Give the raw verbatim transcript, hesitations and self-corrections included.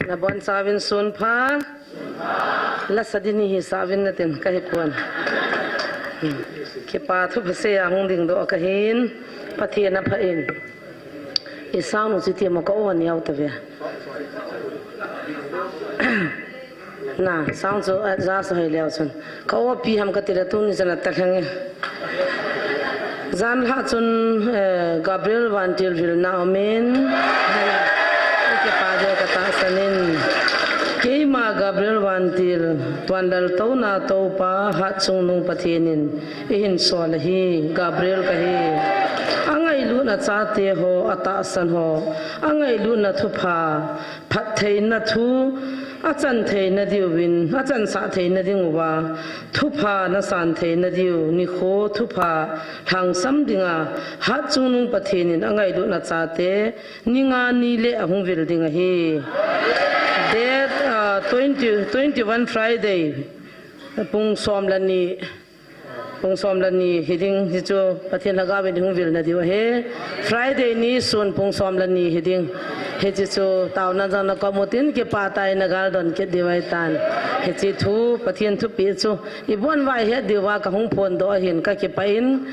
Nabonchauvin sunpha. Lasa ding hi sauvin natin kahi pon. Kipa thu phasei a hung dingdoh kahin. Pathen apha in. I sound chu tia ma ka on yau tave. Na, sound chu, ah, ja sa hoi leu chun. Ka opi ham kati le tuni chan ata lhang e. Jan lha chun, eh, Gabriel Vantil vilna umin. Kipa deu katahsan in. Keima Gabriel Vantil, tuan lal touna toupa, Hatchungnung Pathen in eihin sol ahi, Gabriel kahi. Angailutna chate ho, atahsan ho, angailutna thupha, phattheina thu, achan theina diuvin, achansah theina dinguva, thupha nasan theina diu, nikho thupha lhangsam dinga, Hatchungnung Pathen in angailutna chate, ni nga ni le ahung vil ding ahi. Date, ah, twenty, twenty-one Friday, pung som le ni, pung som le ni hiding, hichu Pathen lhagao in hung vilna diu ahi. Friday ni sun pung som le ni hiding. Hiche chu taona jong nakom utin kipah tah in nagal don kit diu ahitan. Hiche thu, Pathen thupeh chu ibon uva ihet diuva kahung phondoh ahin, kakipah in.